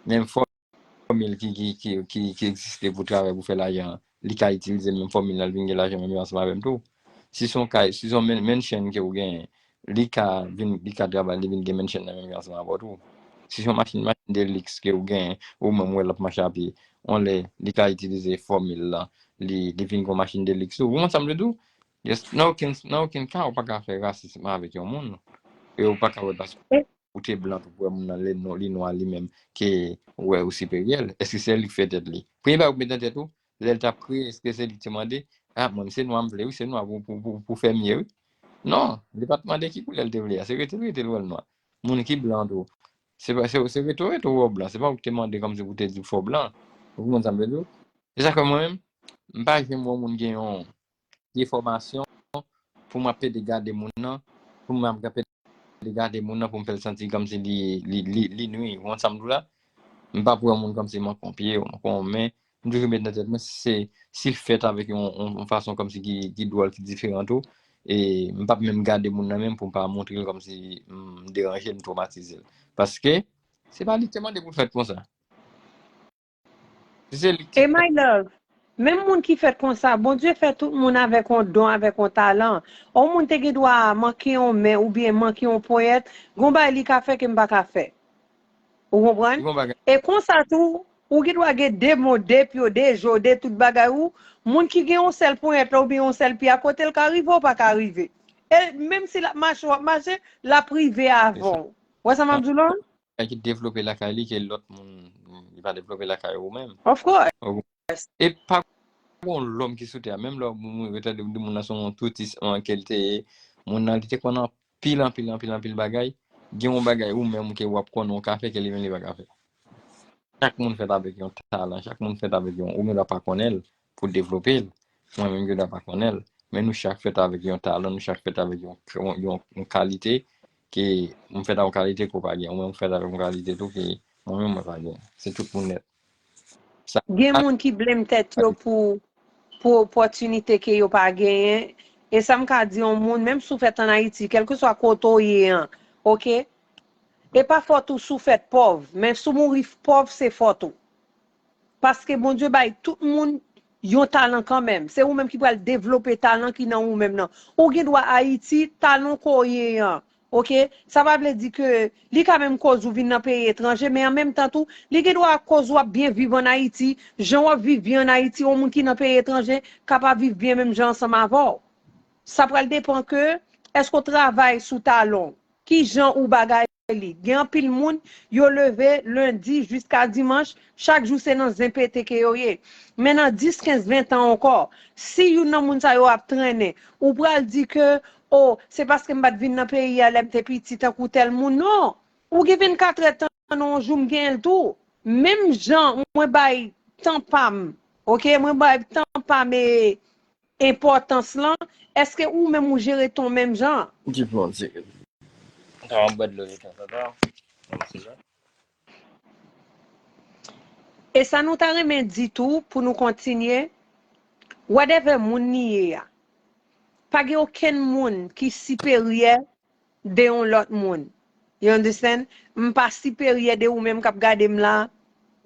Menm fòmil ki, ki, ki, ki, ki egziste pou travay, pou fè lajan an, li ka itilize menm fòmil la, li vin gen lajan menm jan ansanm avè m tou. Si se yon kay, si se yon men- mansion ke ou genyen, li ka vin, li ka travay, li vin gen mansion nan menm jan ansanm avè w tou. Si se yon machin, machin de liks ke ou genyen, ou menm ou wè l ap mache a pye, yon lè, li ka itilize fòmil la, li, li vin gen yon machin de liks tou. Ou konprann sa m vle di w? Yes, nan okenn, nan okenn ka, ou pa ka fè rasism avèk yon moun. E ou pa ka wè paske ou te blan tou pou wè moun nan li nwa li menm ke ou wè ou siperyè l? Èske se li k fè tèt li? Premye bagay ou met nan tèt ou, lè l t ap kriye, èske se li ki te mande? Ah, mwen, se nwa m vle, wi, se nwa pou, pou, pou, pou fè m ye, wi. Non, li pa t mande ki koulè l te vle a, se rete l, rete l wè l nwa. Moun ki blan tou, se pa, se, se rete w, rete w wè w blan, se pa ou ki te mande kòmsi pou te di w fò w blan. Ou konprann sa m vle di w? Se sa k fè mwen menm, m pa janm wè yon moun gen yon, gen fòmasyon pou m ap pede gade moun nan, pou m ap pede gade moun nan, pou m fè l santi kòmsi li, li, li, li nwi. Ou konprann sa m di w la? M pa pou wè moun kòmsi manke yon pye, manke yon men. M toujou met nan tèt mwen, se, si l fèt avèk yon, yon, yon fason kòmsi ki, ki dwòl, ki diferan tou, e m p ap menm gade moun nan menm pou m pa montre l kòmsi m deranje l, m twomatize l. Paske, se pa li ki te mande pou l fèt konsa. Se li ki... E my love, menm moun ki fèt konsa, Bondye fè tout moun avèk yon don, avèk yon talan. Yon moun te gen dwa manke yon men oubyen manke yon ponyèt, gon bagay li ka fè ke m pa ka fè. Ou konprann? Gon bagay. E konsa tou, ou gen dwa gen de mo, de pye, de je, de tout bagay ou, moun ki gen yon sèl ponyèt la oubyen yon sèl pye a, kote l ka rive, ou pa ka rive. E menm si l ap mache, w ap mache, l ap rive avan w. Ou wè sa m ap di w la? Bagay ki devlope lakay li ke lòt moun, li pa devlope lakay ou menm. Of course. E pa gon lòm ki sou tè a, menm lè moun, moun, yo tande moun nan se yon toutis, an, ke l te ye, moun nan, li te konn anpil, anpil, anpil, anpil bagay, gen yon bagay ou menm ke w ap konnen w ka fè ke li menm li pa ka fè. Chak moun fèt avèk yon talan, chak moun fèt avèk yon, ou gen dwa pa konnen l pou devlope l, mwen menm gen dwa pa konnen l, men nou chak fèt avèk yon talan, nou chak fèt avèk yon, yon, yon, yon kalite, ke mwen fèt avèk yon kalite ke w pa gen, ou menm ou fèt avèk yon kalite tou ke mwen menm mwen pa gen. Se tout moun nèt. Sa, gen moun ki blame tèt yo pou, pou opòtinite ke yo pa genyen. E sa m ka di yon moun, menm si w fèt ann Ayiti, kèlkeswa kote w ye an, oke? E pa fòt ou si w fèt pòv, men si w mouri pòv, se fòt ou. Paske Bondye bay tout moun yon talan kanmenm. Se ou menm ki pral devlope talan ki nan ou menm nan. Ou gen dwa Ayiti, talan ke w ye an. Oke? Sa pa vle di ke li ka menm koz ou vin nan peyi etranje, men an menm tan tou, li gen dwa koz w ap byen viv ann Ayiti, jan w ap viv byen ann Ayiti, yon moun ki nan peyi etranje ka pa viv byen menm jan ansanm avè w. Sa pral depann ke èske w travay sou talan w, ki jan ou bagay li. Gen anpil moun, yo leve lendi jiska dimanch, chak jou se nan zen pete ke yo ye. Men nan dis, kenz, ven tan ankò, si youn nan moun sa yo ap trennen, ou pral di ke, o, se paske m pa t vin nan peyi a lè m te piti tankou tèl moun. Non! Ou gen vennkatrè tan nan yon jou, m genyen l tou. Menm jan mwen bay tan pa m, oke, mwen bay tan pa m e enpòtans lan, èske ou menm ou jere tan w menm jan? Ki pwodui? Sa w ap bwè dlo de tanzantan. Yon ti jan. E sa nou ta renmen di tou pou nou kontinye, whatever moun li ye a, pa gen okenn moun ki siperyè de yon lòt moun. You understand? M pa siperyè de ou menm k ap gade m la.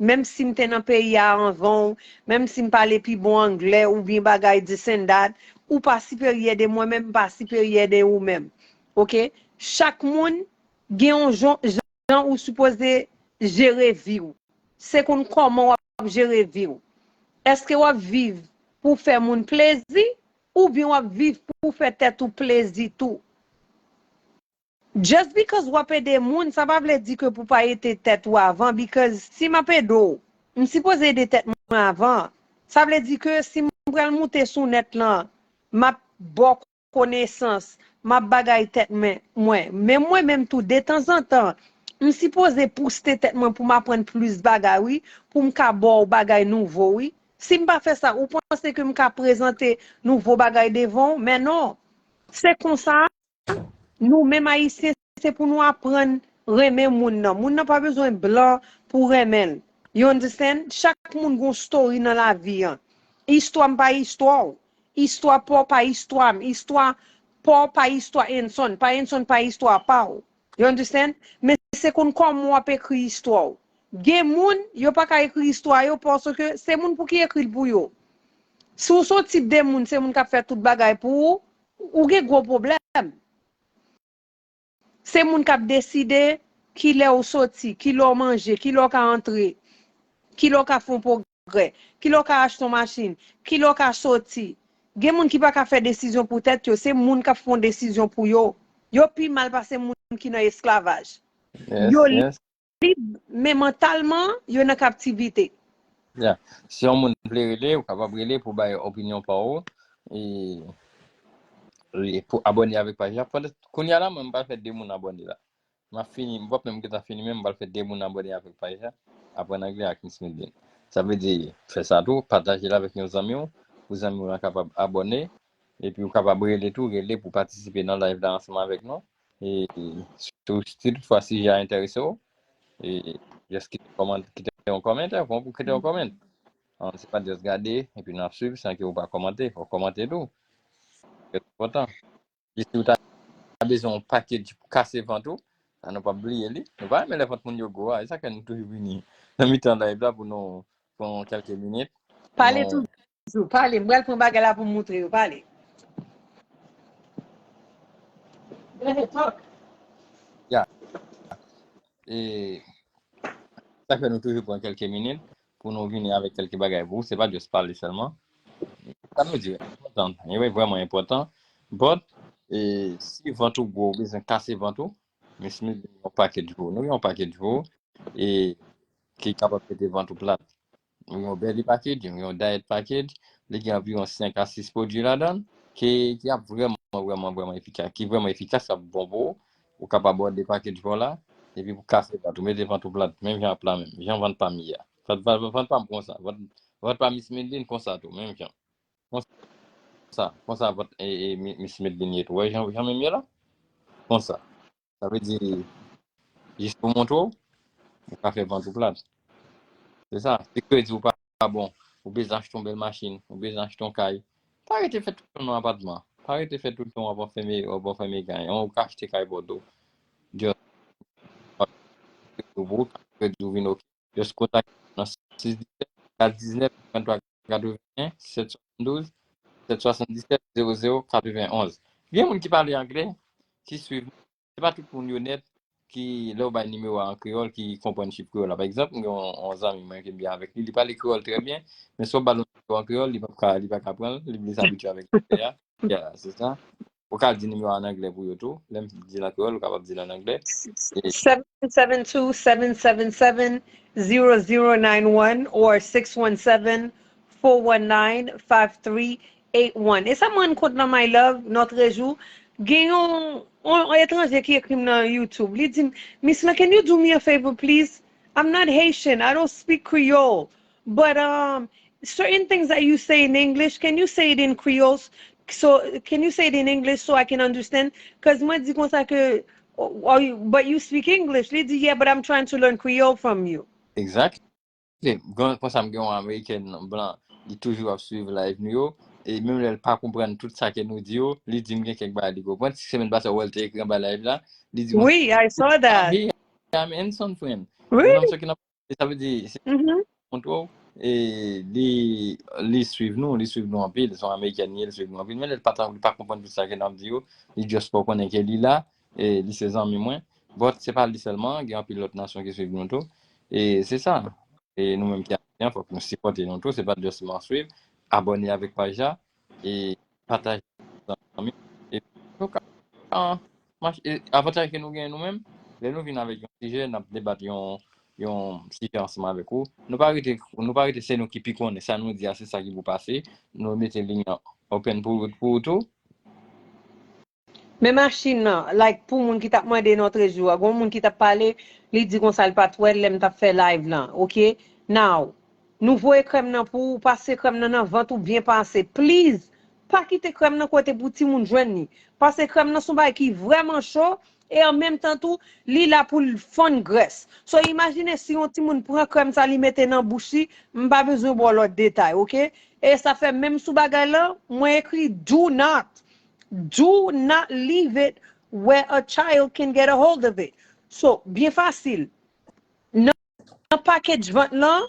Menm si m te nan peyi a anvan w, menm si m pale pi bon anglè oubyen bagay this and that, ou pa siperyè de mwen menm, m pa siperyè de ou menm. Oke? Chak moun gen yon jan, jan ou sipoze jere vi w. Se konn kòman w ap jere vi w. Èske w ap viv pou fè moun plezi oubyen w ap viv pou fè tèt ou plezi tou? Just because w ap ede moun, sa pa vle di ke pou pa ede tèt ou avan, because si m ap ede w, m sipoze ede tèt mwen avan. Sa vle di ke si m pral moute sou nèt lan, m ap ba w konesans, m ap bagay tèt mwen, mwen. Men mwen menm tou, detanzantan, m sipoze pouste tèt mwen pou m aprann plis bagay, wi, pou m ka ba w bagay nouvo, wi. Si m pa fè sa, ou panse ke m ka prezante nouvo bagay devan w? Men non. Se konsa, nou menm Ayisyen, se pou nou aprann renmen moun nan. Moun nan pa bezwen blan pou renmen l. You understand? Chak moun gon story nan lavi an. Istwa m pa istwa w. Istwa pa w pa istwa m. Istwa pa w pa istwa Enson. Pa Enson pa istwa pa w. You understand? Men se konn kòman w ap ekri istwa w. Gen moun, yo pa ka ekri istwa yo paske se moun pou ki ekri l pou yo. Si w se yon tip de moun, se moun k ap fè tout bagay pou ou, ou gen gwo pwoblèm. Se moun k ap deside kilè w soti, kilè w manje, kilè w ka antre, kilè w ka fè yon pwogrè, kilè w ka achte yon machin, kilè w ka soti. Gen moun ki pa ka fè desizyon pou tèt yo, se moun k ap fè yon desizyon pou yo. Yo pi mal pase moun ki nan esklavaj. Yes, Yo yes. Lib, men mantalman, yo nan kaptivite. Yeah. Si yon moun vle rele, ou kapab rele pou bay opinyon pa ou. E, e pou abòne avèk paj la. Pandan, kounye a la, mwen, m pral fè de moun abòne la. M ap fini, m p ap menm gentan fini, men m pral fè de moun abòne avèk paj la. Aprann anglè ak Miss Medline. Sa vle di, fè sa tou, pataje l avèk yon zanmi w, pou zanmi w lan kapab abòne. Epi ou kapab rele tou, rele pou patisipe nan live la ansanm avèk nou. E si, si toutfwa sijè a enterese w, e just kite kòman-, kite yon kòmantè, fò w kite yon kòmantè. An, se pa just gade, epi n ap swiv san ke ou pa kòmante, fò w kòmante tou. Trè enpòtan. E si w ta bezwen yon package pou kase vant ou, sa nou p ap bliye li. Nou pa renmen lè vant moun yo gwo a, e sa fè nou toujou vini nan mitan live la pou nou pran kèlke minit. Pale toujou, pale. M pral pran bagay la pou m moutre yo, pale. Go ahead, talk. Yeah. E sa fè nou toujou pran kèlke minit pou nou vini avèk kèlke bagay pou ou. Se pa just pale sèlman. Sa nou di, enpòtan. E wi, vrèman enpòtan. But, e, si vant ou gwo, ou bezwen kase vant ou, Miss Medline gen yon package pou ou. Nou gen yon package pou ou. E ki kapab mete vant ou plat. Yon belly package, yon diet package, li gen anviwon senk a sis pwodui ladan l, ki, ki ap vrèman, vrèman, vrèman efikas, ki vrèman efikas, k ap bon pou ou. Ou kapab òde package pa w la, epi pou kase vant ou, mete vant ou plat, menm jan ap la menm, jan vant pa m ye a. Vant, vant, vant pa m konsa, vant, vant pa Miss Medline konsa tou, menm jan. Konsa, konsa vant, e, e, Mi-, Miss Medline ye tou. Wè jan, jan menm ye la? Konsa. Sa vle di, jis pou montre w, ou ka fè vant ou plat. Se sa. Si kredi w pa bon, ou bezwen achte yon bèl machin, ou bezwen achte yon kay, pa rete fè toutan nan apatman. Pa rete fè toutan w ap anfème, w ap anfème kay. Ou ka achte kay pa w tou. Just, kredi w bon, kredi w vin oke. Just kontakte nou nan sis disèt, kat diznèf, trannntwa katreven, sèt swasanndouz, sèt swasanndisèt, zewo zewo katrevenonz. Gen moun ki pale anglè, ki swiv. Se pa tout moun yo nèt ki, lè w bay nimewo a an kreyòl, ki konprann chif kreyòl la. Pa egzanp, m gen yon, yon zanmi mwen ke m byen avèk li, li pale kreyòl trè byen, men si w ba l yon nimewo an kreyòl, li p ap ka, li pa ka pran l, li plis abitye avèk anglè a. Yeah, se sa. Ou ka di nimewo a an anglè pou yo tou. Lè m di l an kreyòl, ou kapab di l an anglè. E seven seven two, seven seven seven, zero zero nine one or six one seven, four one nine, five three eight one. E sa m rann kont lan, my love, notre jour, gen yon, yon, yon etranje ki ekri m nan YouTube. Li di m, "Miss lan, can you do me a favor, please? I'm not Haitian. I don't speak Creole. But um, certain things that you say in English, can you say it in Creole? So, can you say it in English so I can understand?" Cause mwen di konsa ke, "Oh, oh, you, but you speak English." Li di, "Yeah, but I'm trying to learn Creole from you." Exactly. Gen, konsa m gen yon American blan, li toujou ap swiv live nou yo. E menm lè l pa konprann tout sa ke nou di yo, li di m gen kèk bagay li konprann. Ti semèn pase, ou wè l te ekri anba live la, li di m, Oui, I saw that. "Hey, I'm handsome friend." Really? Mwen menm sa ki nan, sa vle di, se Mhm. Kontwòl. E li, li swiv nou, li swiv nou anpil. Se yon Amerikèn li ye, li swiv nou anpil. Men li pa, li pa konprann tout sa ke n ap di yo. Li just pa konnen ke li la, e li se zanmi mwen. But se pa li sèlman, gen anpil lòt nasyon ki swiv nou tou. E se sa. E nou menm ki Ayisyen, fòk nou sipòte nou tou. Se pa just sèlman swiv, abòne avèk paj la, e pataje zanmi. E nou ka, ka mach-, e avantaj ke nou genyen nou menm, lè nou vin avèk yon sijè, n ap debat yon, yon sijè ansanm avèk ou. Nou pa rete, nou pa rete se nou ki pi konnen. Sa nou di a, se sa ki pou pase. Nou mete liy nan open pou, pou ou tou. Men machin nan, like, pou moun ki t ap mande notre jour a, gon moun ki t ap pale, li di konsa l pa t wè l lè m t ap fè live lan, oke? Now, nou voye krèm nan pou ou, pase krèm nan nan vant ou byen pase. Please, pa kite krèm nan kote pou timoun jwenn li. Pase krèm nan se yon bagay ki vrèman cho, e an menm tan tou, li la pou l fonn grès. So, imajine si yon timoun pran krèm sa, li mete nan bouch li, m pa bezwen ba w lòt detay, oke? E sa fè menm sou bagay lan, mwen ekri do not. Do not leave it where a child can get a hold of it. So, byen fasil. Nan, nan package vant lan,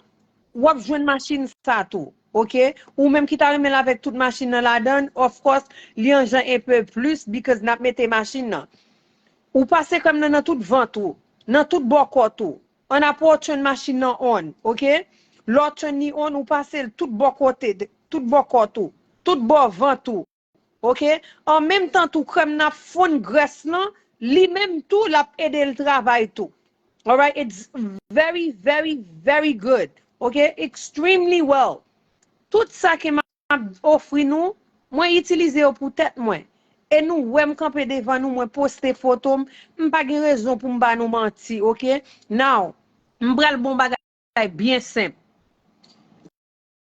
w ap jwenn machin sa tou. Oke? Ou menm ki ta renmen l avèk tout machin nan ladan l, of course, li an jan enpe plis because n ap mete machin nan. Ou pase krèm nan nan tout vant ou, nan tout bò kòt ou. An apre w turn machin nan on, oke? Lè w turn li on, ou pase l tout bò kote, tout bò kòt ou, tout bò vant ou. Oke? An menm tan tou, krèm nan ap fonn grès lan, li menm tou, l ap ede l travay tou. Alright, it's very, very, very good. Ok, extremely well. Tout sa ke m ap ofri nou, mwen itilize yo pou tèt mwen. E nou wè m kanpe devan nou, mwen poste foto m, m pa gen rezon pou m ba nou manti, ok? Now, m pral bon bagay byen senp.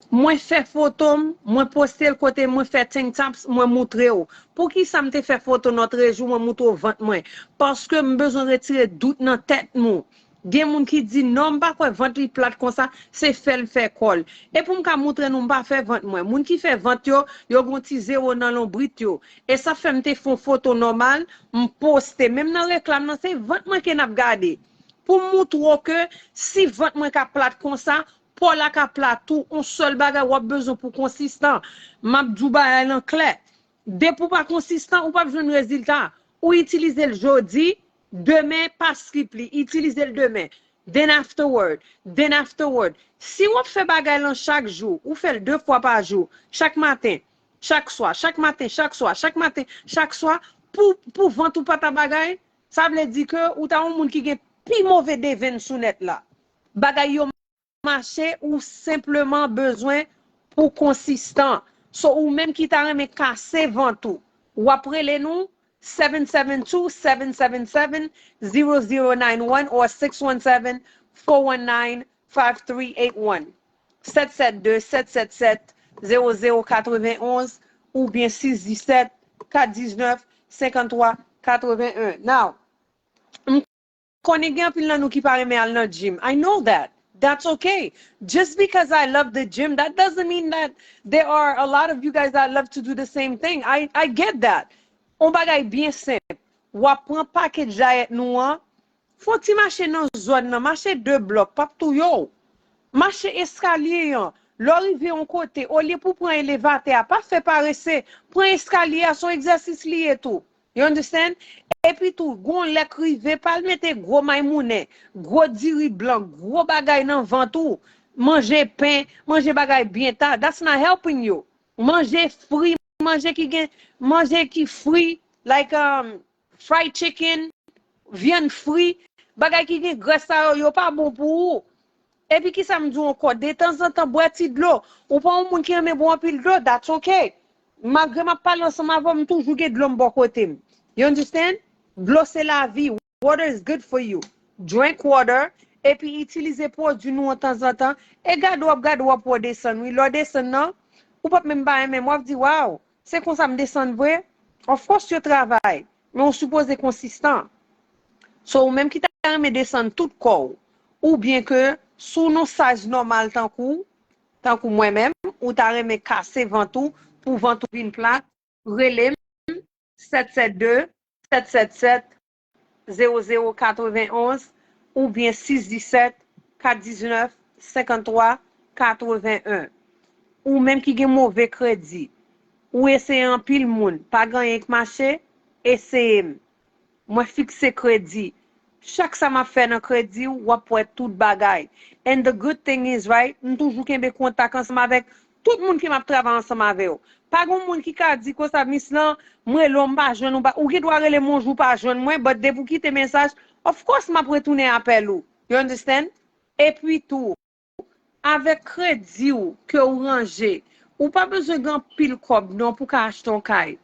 Mwen fè foto m, mwen poste l kote mwen fè tank tops, mwen moutre w. Poukisa m te fè foto nòtrejou, mwen moutre w vant mwen? Paske m bezwen retire dout nan tèt nou. Gen moun ki di, "Non, m pa kwè vant li plat konsa, se fè l fè kò l." E pou m ka moutre nou, m pa fè vant mwen. Moun ki fè vant yo, yo gon ti zewo nan lonbrit yo. E sa fè m te fè yon foto nòmal, m poste. Menm nan reklam nan, se vant mwen ke n ap gade. Pou m moutre w ke si vant mwen ka plat konsa, po la ka plat tou, yon sèl bagay w ap bezwen pou konsistan. M ap di w bagay lan klè. Depi w pa konsistan, ou p ap jwenn rezilta. Ou itilize l jodi, demen pa skip li. Itilize l demen. Then afterward, then afterward. Si w ap fè bagay lan chak jou, ou fè l de fwa pa jou, chak maten, chak swa, chak maten, chak swa, chak maten, chak swa, pou, pou vant ou pa ta bagay, sa vle di ke ou ta yon moun ki gen pi move devenn sou nèt la. Bagay yo mache, ou senpleman bezwen pou konsistan. So, ou menm ki ta renmen kase vant ou, w ap rele nou seven seven two, seven seven seven, zero zero nine one or six one seven, four one nine, five three eight one. Sèt sèt de, sèt sèt sèt, zewo zewo katrevenonz oubyen sis disèt, kat diznèf, senkanntwa, katreven en. Now, m konnen gen anpil nan nou ki pa renmen al nan gym. I know that. That's okay. Just because I love the gym, that doesn't mean that there are a lot of you guys that love to do the same thing. I, I get that. On bagay byen senp. W ap pran package diet nou an, fè yon ti mache nan zòn nan, mache de blòk, p ap touye w. Mache eskalye an. Lè w rive yon kote, olye pou pran elevatè a, pa fè parese, pran eskalye a, se yon egzèsis li ye tou. You understand? Epi tou, gon lè k rive, pa al mete gwo maymounen, gwo diri blan, gwo bagay nan vant ou. Manje pen, manje bagay byen ta. That's not helping you. Manje fri, manje ki gen, manje ki fri, like, um, fried chicken, vyann fri, bagay ki gen grès sa yo, yo pa bon pou ou. Epi kisa m di w ankò? Detanzantan, bwè ti dlo. Ou pa yon moun ki renmen bwè anpil dlo, that's okay. Malgre m ap pale ansanm avè w, m toujou gen dlo m bò kote m. You understand? Dlo se lavi. Water is good for you. Drink water. Epi itilize pwodui nou an tanzantan. E gade w ap gade w ap wè w desann, wi. Lè w desann nan, ou p ap menm pa renmen m. W ap di, "Wow, se konsa m desann vre?" Of course, yo travay. Men w sipoze konsistan. So, ou menm ki ta renmen desann tout kò w, oubyen ke sou yon saj nòmal tankou, tankou mwen menm, ou ta renmen kase vant ou pou vant ou vin plat, rele m sèt sèt de, sèt sèt sèt, zewo zewo katrevenonz oubyen sis disèt, kat diznèf, senkanntwa, katreven en. Ou menm ki gen move kredi, ou eseye anpil moun, pa gen anyen k mache, eseye m. Mwen fikse kredi. Chak sa m ap fè nan kredi w, w ap wè tout bagay. And the good thing is, right, m toujou kenbe kontak ansanm avèk tout moun ke m ap travay ansanm avè yo. Pa gen moun ki ka di konsa, "Miss lan, m rele w, m pa jwenn ou." Pa, ou gen dwa rele m yon jou, pa jwenn mwen, but depi w kite mesaj, of course, m ap retounen apèl ou. You understand? Epi tou, avèk kredi w ke w ranje, ou pa bezwen gen anpil kòb non pou ka achte yon kay.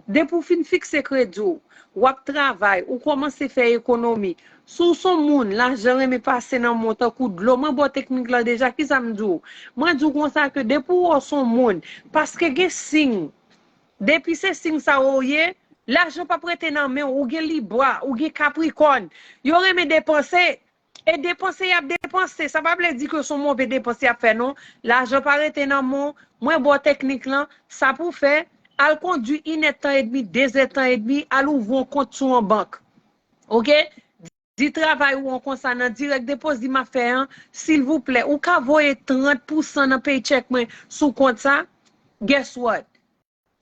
Depi w fin fikse kredi w, w ap travay, ou kòmanse fè ekonomi. Si w se yon moun, lajan renmen pase nan men w tankou dlo, mwen ba w teknik lan deja, kisa m di w? Mwen di w konsa ke depi w wè w se yon moun, paske gen siy. Depi se siy sa yo w ye, lajan p ap rete nan men w, ou gen Libra, ou gen Kaprikòn. Yo renmen depanse. E depanse y ap depanse, sa pa vle di ke se yon move depans y ap fè non. Lajan pa rete nan men w. Mwen ba w teknik lan, sa pou w fè, al kondui inèdtan edmi, dezèdtan edmi, al ouvri yon kont sou yon bank. Oke? Di travay ou an konsa nan dirèk depozi m ap fè an, silvouplè, ou ka voye trant pousan nan paycheck mwen sou kont sa? Guess what?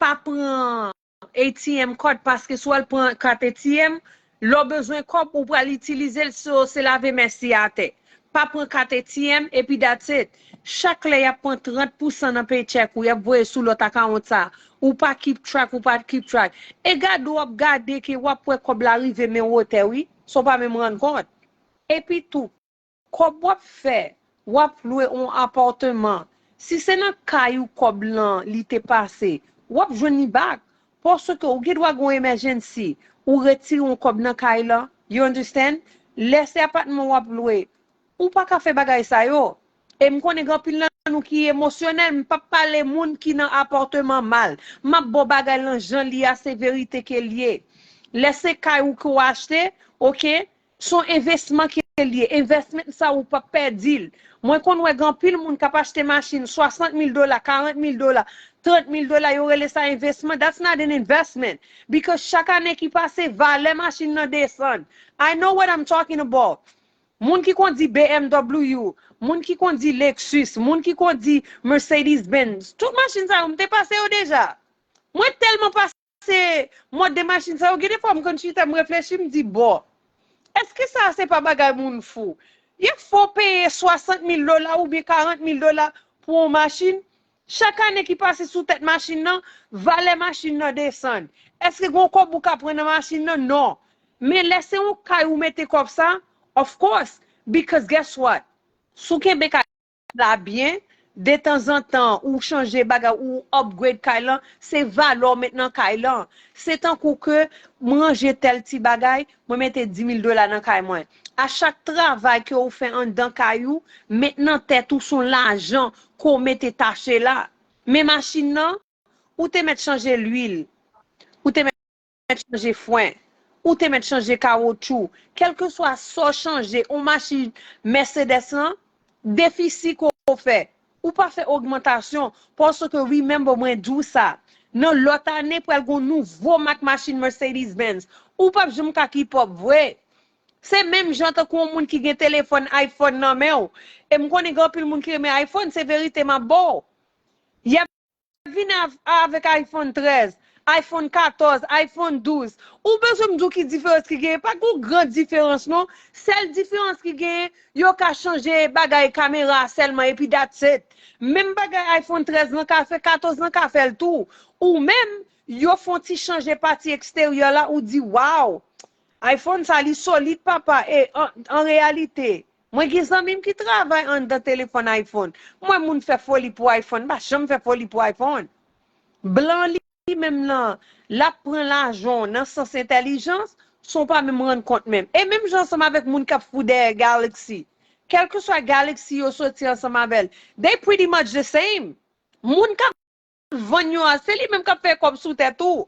Pa pran A T M card, paske si w al pran kat A T M, lè w bezwen kòb, ou pral itilize l, so se lave mèsi atè. Pa pran kat A T M, epi that's it. Chak lè y ap pran trant pousan nan paycheck ou, y ap voye sou lòt akawont sa, ou pa keep track, ou pa keep track. E gade w ap gade ke w ap wè kòb la rive men w otè, wi, san w pa menm rann kont. Epi tou, kòb w ap fè, w ap lwe yon apatman. Si se nan kay ou kòb lan li te pase, w ap jwenn li back. Paske ou gen dwa gen yon emergency, ou retire yon kòb nan kay lan. You understand? Lè se apatman w ap lwe, ou pa ka fè bagay sa yo. E m konnen gen anpil nan nou ki emosyonèl, m p ap pale moun ki nan apatman mal. M ap ba w bagay lan jan li a, se verite ke l ye. Lè se kay ou ke w achte, oke, se yon envesman ke l ye. Envesman sa ou p ap pèdi l. Mwen konn wè gen anpil moun k ap achte machin swasant mil dola, karant mil dola, trant mil dola, yo rele sa envesman. That's not an investment. Because chak ane ki pase, valè machin nan desann. I know what I'm talking about. Moun ki kondi B M W, moun ki kondi Lexus, moun ki kondi Mercedes Benz, tout machin sa yo, m te pase yo deja. Mwen tèlman pase mòd de machin sa yo, gen de fwa m konn chita, m reflechi, m di, bon, èske sa se pa bagay moun fou? Y ap fè w peye swasant mil dola oubyen karant mil dola pou yon machin, chak ane ki pase sou tèt machin nan, valè machin nan desann. Èske gen yon kòb ou ka pran nan machin nan? Non. Men lè se yon kay ou mete kòb sa, of course, because guess what? Si w kenbe kay la byen, detanzantan ou chanje bagay, ou upgrade kay lan, se valè w met nan kay lan. Se tankou ke m ranje tèl ti bagay, mwen mete dis mil dola nan kay mwen. A chak travay ke w fè anndan kay ou, met nan tèt ou se yon lajan ke w mete tache la. Men machin nan, ou te mèt chanje lwil, ou te mèt chanje fren, ou te mèt chanje kawotchou. Kèlkeswa sa w chanje, yon machin Mercedes lan, defisi ke w fè, ou pa fè ogmantasyon, paske remember mwen di w sa, nan lòt ane pral gen yon nouvo mak machin Mercedes Benz. Ou p ap janm ka keep up vre. Se menm jan tankou yon moun ki gen telefòn iPhone nan men w. E m konnen gen anpil moun ki renmen iPhone, se verite m ap ba w. Y ap vin av- avèk iPhone trèz, iPhone katòz, iPhone douz. Ou bezwen m di w ki diferans ki genyen? Pa gen yon gran diferans non. Sèl diferans ki genyen, yo ka chanje bagay kamera a sèlman epi that's it. Menm bagay iPhone trèz lan ka fè, katòz lan ka fè l tou. Ou menm, yo fè yon ti chanje pati eksteryè la, ou di, wow, iPhone sa li solid papa. E an, an reyalite, mwen gen zanmi m ki travay anndan telefòn iPhone. M wè moun fè foli pou iPhone, m pa janm fè foli pou iPhone. Blan li menm nan, l ap pran lajan w nan sans entèlijans, san w pa menm rann kont menm. E menm jan ansanm avèk moun k ap fou dèyè Galaxy. Kèlkeswa Galaxy yo soti ansanm avè l, they pretty much the same. Moun k ap vann yo a, se li menm k ap fè kòb sou tèt ou.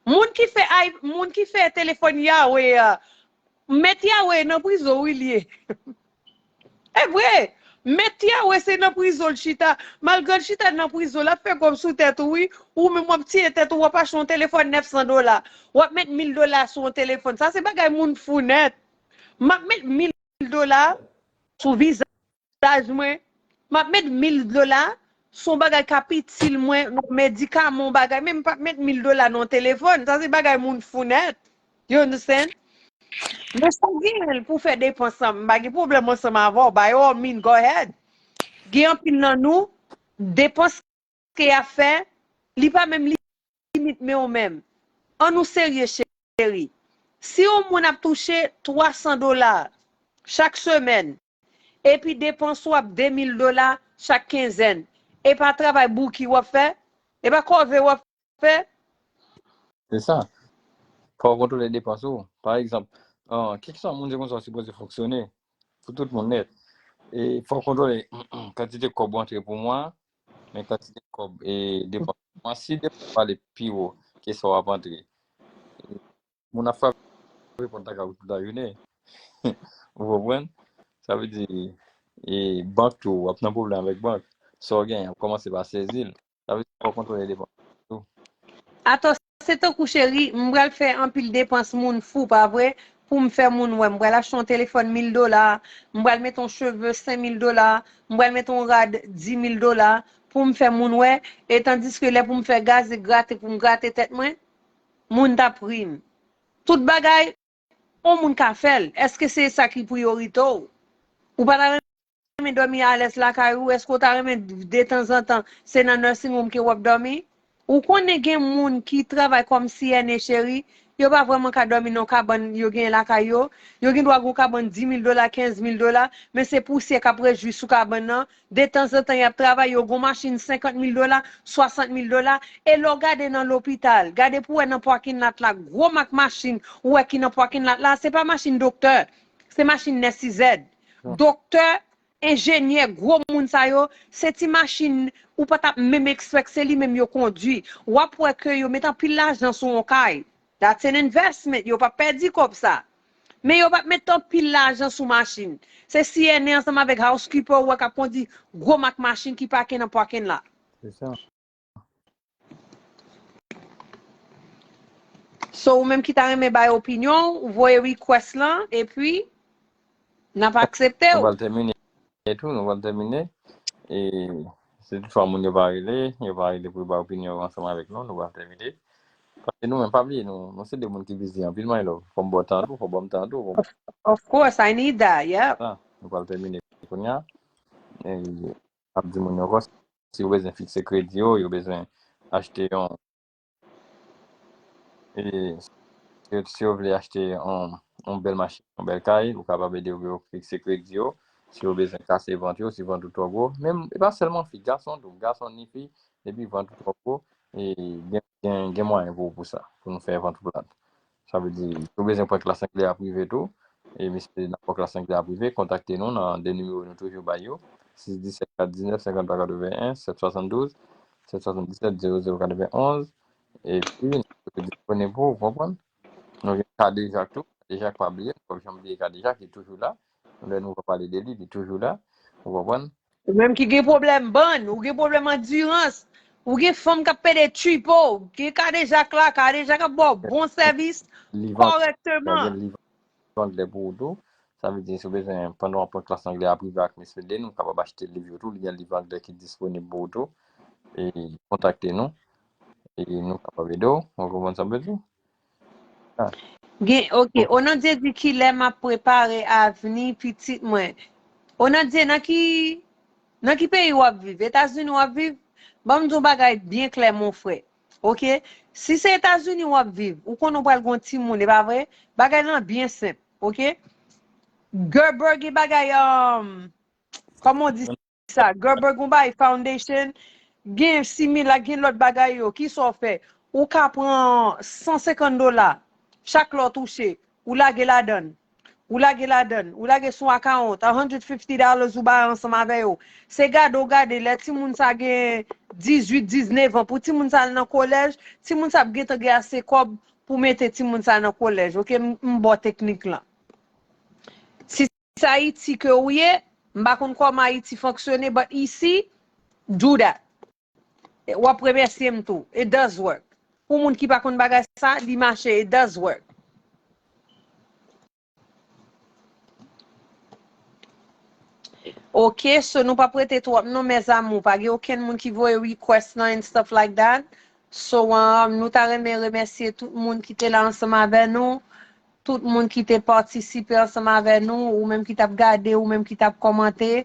Moun ki fè ay, moun ki fè telefòn Huawei a, mèt Huawei nan prizon wi l ye. E vre, mèt Huawei se nan prizon l chita. Malgre l chita nan prizon, l ap fè kòb sou tèt ou wi. Ou menm w ap tiye tèt ou, w ap achte yon telefòn nèf san dola. W ap met mil dola sou yon telefòn. Sa se bagay moun fou nèt. M ap met mil dola sou vizaj mwen. M ap met mil dola sou yon bagay k ap itil mwen, yon medikaman, yon bagay. Men m p ap met mil dola nan yon telefòn. Sa se bagay moun fou nèt. You understand? Men si w genyen l pou fè depans lan, m pa gen pwoblèm ansanm avè w. By all means, go ahead. Gen anpil nan nou, depans ke y ap fè, li pa menm limit men w menm. An nou serye, cheri. Si yon moun ap touche twa san dola chak semèn, epi depans ou ap de mil dola chak kenzèn, e pa travay bouki w ap fè, e pa kòve w ap fè. Se sa. Fò w kontwole depans ou. Pa egzanp, an, kèlkeswa moun se konsa w sipoze fonksyone. Pou tout moun nèt. E fò w kontwole kantite kòb ou antre pou mwa, men kantite kòb e depans ou. Mwa si depans ou ale pi wo ke sa w ap antre, moun ap frape pòt la kay ou tout la jounen. Ou konprann? Sa vle di, e, bank tou, w ap nan pwoblèm avèk bank. Sa w genyen, ap kòmanse pa sezi l. Sa vle di fò w kontwole depans ou. Atò, se tankou cheri, m pral fè anpil depans moun fou, pa vre? Pou m fè moun wè. M pral achte yon telefòn mil dola, m pral mete yon cheve senk mil dola, m pral mete yon rad dis mil dola, pou m fè moun wè, e tandiske lè pou m fè gaze grate, pou m grate tèt mwen, moun t ap ri m. Tout bagay, yon moun ka fè l. Èske se sa ki priyorite w? Ou pa ta renmen dòmi alèz lakay ou? Èske w ta renmen detanzantan se nan nursing home ke w ap dòmi? Ou konnen gen moun ki travay kòm C N A, cheri, Yo pa vrèman ka dòmi nan kabann yo genyen lakay yo. Yo gen dwa gen yon kabann dis mil dola, kenz mil dola, men se pousyè k ap rejwi sou kabann nan. Detanzantan, y ap travay, yo gen yon machin senkant mil dola, swasant mil dola. E lè w gade nan lopital, gade pou w wè nan parking lot la, gwo mak machin ou wè ki nan parking lot la, se pa machin doktè, se machin nèg sizèd. Doktè, enjenyè, gwo moun sa yo, se ti machin ou pa t ap menm expect se li menm yo kondui. W ap wè ke yo met anpil lajan sou yon kay. That's an investment. Yo p ap pèdi kòb sa. Men yo p ap met anpil lajan sou machin. Se C N A ansanm avèk housekeeper ou wè k ap kondui gwo mak machin ki pake nan parking lot. Se sa. So, ou menm ki ta renmen bay opinyon w, ou voye request lan, epi n ap aksepte w. Nou pral tèmine tou, nou pral tèmine. E si toutfwa moun yo pa rele, yo pa rele pou yo bay opinyon yo ansanm avèk nou, nou pral tèmine. Paske nou menm, pa bliye, nou, nou se de moun ki bizi anpil, my love. Fò m ba w tan tou, fò w ban m tan tou. Of course, I need that, yep. Sa, nou pral tèmine kounye a. E ap di moun yo ankò, si yo bezwen fikse kredi yo, yo bezwen achte yon, e, si, si yo vle achte yon, yon bèl machin, yon bèl kay, ou kapab ede yo, yo fikse kredi yo. Si yo bezwen kase vant yo, si vant ou twò gwo, menm, e pa sèlman fi, gason tou, gason ni fi, depi vant ou twò gwo, e gen, gen, gen mwayen pou, pou sa, pou nou fè vant ou plat. Sa vle di, si w bezwen pran klas anglè a prive tou, e mesye n ap pran klas anglè a prive, kontakte nou nan de nimewo nou toujou bay yo, sis disèt kat diznèf senkanntwa katreven en, sèt swasanndouz, sèt swasanndisèt, zewo zewo katreven onz, epi nou toujou disponib pou ou, w konprann? Nou gen Kadejak tou, Kadejak pa bliye, nou p ap janm bliye Kadejak, li toujou la. Lè nou va pale de li, li toujou la, w konprann? Ou menm ki gen pwoblèm bann, ou gen pwoblèm andirans, ou gen fanm k ap pede tchipe w, gen Kadejak la, Kadejak ap ba w bon sèvis kòrèkteman. Li vann anglè pou ou tou. Sa vle di, si w bezwen, pandan w ap pran klas anglè a prive ak Miss Medley, nou kapab achte liv yo tou. Li gen liv anglè ki disponib pou ou tou. E kontakte nou. E nou kapab ede w. Ou konprann sa m vle di? Ah. Gen, ok. Onandye di kilè m ap prepare avni pitit mwen. Onandye, nan ki, nan ki peyi w ap viv? Etazini w ap viv? Ban m di w bagay byen klè, mon frè. Ok? Si se Etazini w ap viv, ou konnen w pral gen yon timoun, e pa vre? Bagay lan byen senp, ok? Gerber gen bagay, um, kòman w di sa? Gerber gon bagay foundation, gen similak, gen lòt bagay yo. Kisa w fè? Ou ka pran san senkant dola chak lè w touche, ou lage ladann. Ou lage ladann. Ou lage sou akawont, a hundred fifty dollars ou bay ansanm avè yo. Se gade w gade, lè timoun sa gen dizuit, diznèf an, pou timoun sa al nan kolèj, timoun sa ap gentan gen ase kòb pou mete timoun sa nan kolèj. Ok, m, m ba w teknik lan. Si se Ayiti ke ou ye, m pa konn kòman Ayiti fonksyone, but isi, do that. E w ap remèsye m tou. It does work. Pou moun ki pa konn bagay sa, li mache. It does work. Ok, so nou p ap rete twòp non, mes amours. Pa gen okenn moun ki voye request lan and stuff like that. So, um, nou ta renmen remèsye tout moun ki te la ansanm avè nou, tout moun ki te patisipe ansanm avè nou, ou menm ki t ap gade, ou menm ki t ap kòmante.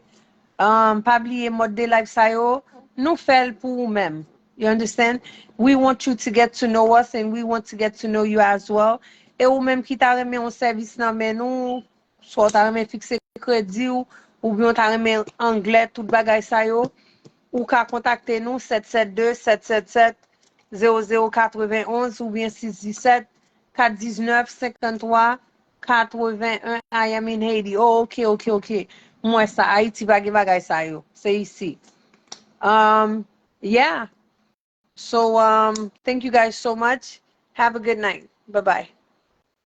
Um, pa bliye mòd de live sa yo, nou fè l pou ou menm. You understand? We want you to get to know us and we want to get to know you as well. E ou menm ki ta renmen yon sèvis nan men nou, swa w ta renmen fikse kredi w, oubyen w ta renmen anglè, tout bagay sa yo, ou ka kontakte nou, sèt sèt de, sèt sèt sèt, zewo zewo katreven onz oubyen sis disèt, kat diznèf, senkanntwa, katreven en. I am in Haiti. Oh, ok, ok, ok. M wè sa. Ayiti pa gen bagay sa yo. Se isi. Um, yeah. So, um, thank you guys so much. Have a good night. Bye bye.